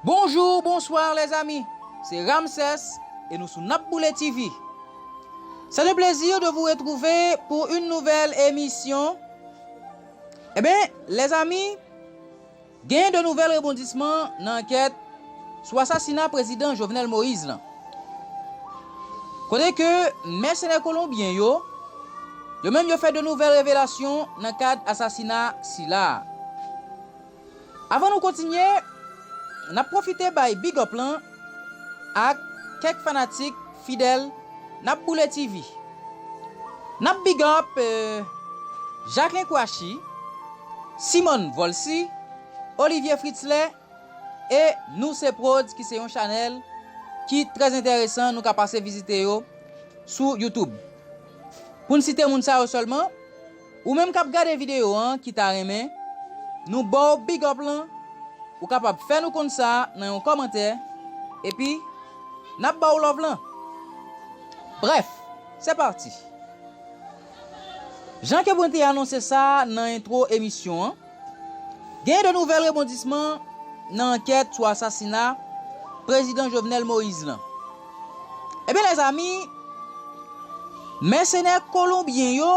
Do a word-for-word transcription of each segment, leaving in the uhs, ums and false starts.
Bonjour, bonsoir les amis, c'est Ramsès et nous sous Nap Boule T V. C'est un plaisir de vous retrouver pour une nouvelle émission. Eh bien, les amis, gen de nouvèl rebondisman nan ankèt sou asasina prezidan Jovenel Moïse lan. Kote ke mèsenè kolonbyen yo, yo menm yo fè de nouvèl revelasyon nan kad asasina sila a. Avan nou kontinye, n ap pwofite bay big up lan ak kèk fanatik fidèl Nap Boule T V. N ap big up, euh, Jacquelin Kouachi, Simone Volcy, Olivier Fritzler e Nou Se Prod ki se yon chanèl ki trè enteresan, nou ka pase vizite yo sou YouTube. Pou n site moun sa yo sèlman, ou menm k ap gade videyo an ki ta renmen nou ba w big up lan, ou kapab fè nou konn sa nan yon kòmantè, epi n ap ba w love lan. Bref, c'est parti. Jan ke mwen te anonse sa nan entwo emisyon an, gen de nouvèl rebondisman nan ankèt sou asasina prezidan Jovenel Moïse lan. Ebyen, lèzami, mèsenè kolonbyen yo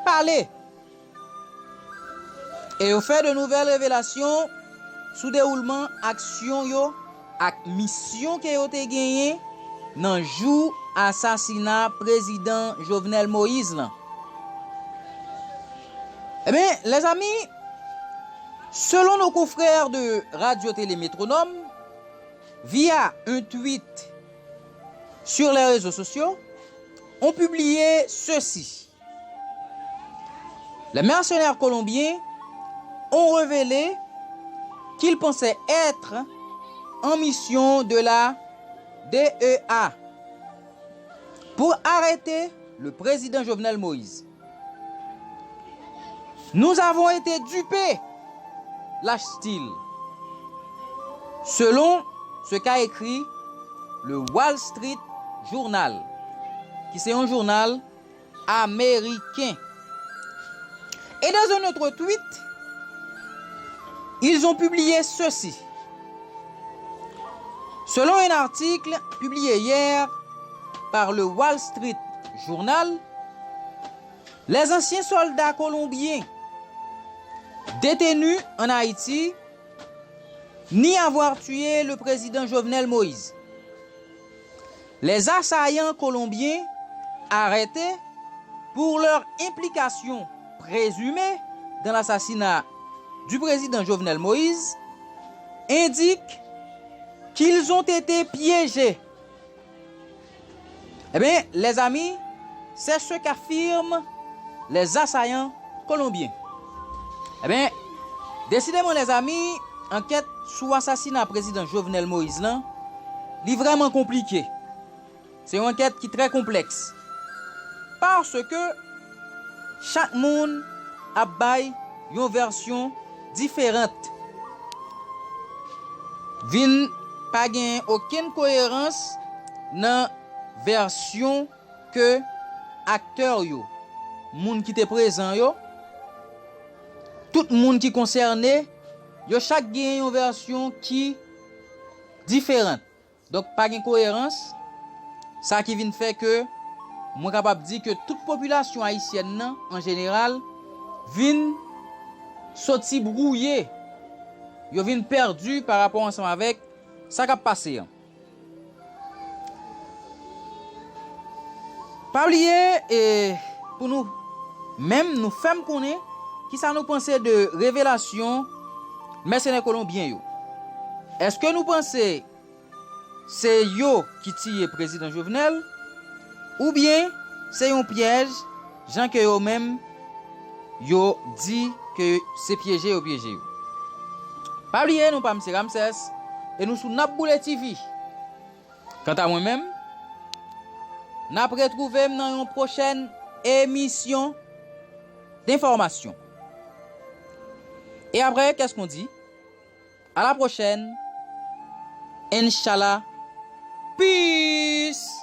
pale. E yo fè de nouvèl revelasyon sou dewoulman aksyon yo ak misyon ke yo te genyen nan jou asasina prezidan Jovenel Moïse lan. Ebyen, lèzami, selon nos confrères de Radio Télé Métronome, via un tweet sur les réseaux sociaux, ont publié ceci. Les mercenaires colombiens ont révélé qu'ils pensaient être en mission de la D E A pour arrêter le président Jovenel Moïse. Nous avons été dupés, lâche-t-il, selon ce qu'a écrit le Wall Street Journal, ki se yon jounal ameriken. Et dans un autre tweet, ils ont publié ceci. Selon un article publié hier par le Wall Street Journal, les anciens soldats colombiens détenus en Haïti nient avoir tué le président Jovenel Moïse. Les assaillants colombiens arrêtés pour leur implication présumée dans l'assassinat du président Jovenel Moïse indiquent qu'ils ont été piégés. Eh bien, les amis, c'est ce qu'affirment les assaillants colombiens. Eh bien, décidément, les amis, ankèt sou asasina prezidan Jovenel Moïse lan, li vrèman konplike. Se yon ankèt ki trè konplèks. Paske chak moun ap bay yon vèsyon diferan. Vin pa gen okenn koyerans nan vèsyon ke aktè yo, moun ki te prezan yo, tout moun ki konsène, yo chak gen yon vèsyon ki diferan. Donk, pa gen koyerans, sa ki vin fè ke mwen kapab di ke tout popilasyon ayisyèn nan, an jeneral, vin soti bwouye, yo vin pèdi pa rapò ansanm avèk sa k ap pase an. Pa bliye, e, pou nou menm, nou fè m konnen kisa nou panse de revelasyon mèsenè kolonbyen yo. Èske nou panse se yo ki tiye prezidan Jovenel, oubyen se yon pyèj, jan ke yo menm yo di ke se pyeje yo pyeje yo? Pa bliye, non pa m se Ramsès, e nou sou N ap Boule T V. Kanta mwen menm, n ap retwouve m nan yon pwochèn emisyon denfòmasyon. E apre, qu'est-ce qu'on dit? À la prochaine. Inshallah. Peace.